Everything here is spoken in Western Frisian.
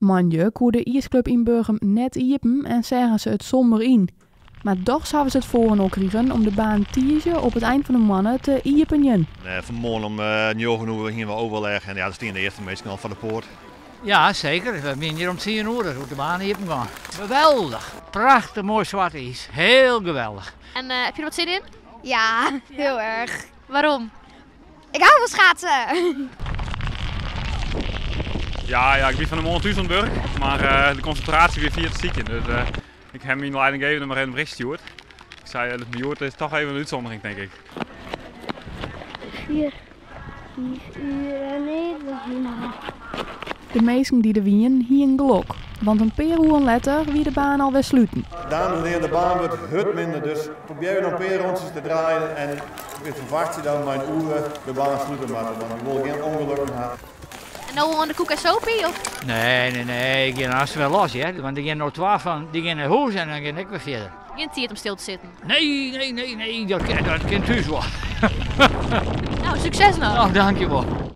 Moandei koe de iisklup yn Burgum net iepen en seagen se it somber yn. Mar dochs hawwe se it foarinoar krigen om de baan tiisdei op it ein fan de moanne te iepenjen. Fan 'e moarn om njoggen oere hiene we overleg en ja, der stiene de earste minsken al foar de poart. Ja, seker. We wiene hjir om tsien oere doe't de baan iepen gong. Geweldich! Prachtich moai swart iis. Hiel geweldich. En heb je er wat zin in? Ja, heel erg. Waarom? Ik hou van schaatsen. Ja, ja, ik wie fan 'e moarn thús oan it wurk, mar de konsintraasje wie fier te sykjen. Dus ik ha myn leidinggevende mar even in bericht stjoerd. Ik sei, dat hjoed is toch even in útsûndering, tink ik. 4, 5 uur, nee, dat was helemaal. De minsken dy't der wienen, hienen gelok. Want in pear oeren letter wie de baan alwer sluten. Dames en heren, de baan wurdt hurd minder, dus probearje noch in pear rûntsjes te draaien en we ferwachtsje dat we mei in oere de baan slute moatte, want we wolle gjin ûngelokken ha. En no oan de koek en sopie? Of? Nee, nee, nee, ik gean aanst wer los hear. Want der gean no twa fan, dy gean nei hûs en dan gean ik wer fierder. Gjin tiid om stil te sitten? Nee, nee, nee, nee, dat kin, dat kin thús wol. Nou, sukses noch. Oh, dankjewol.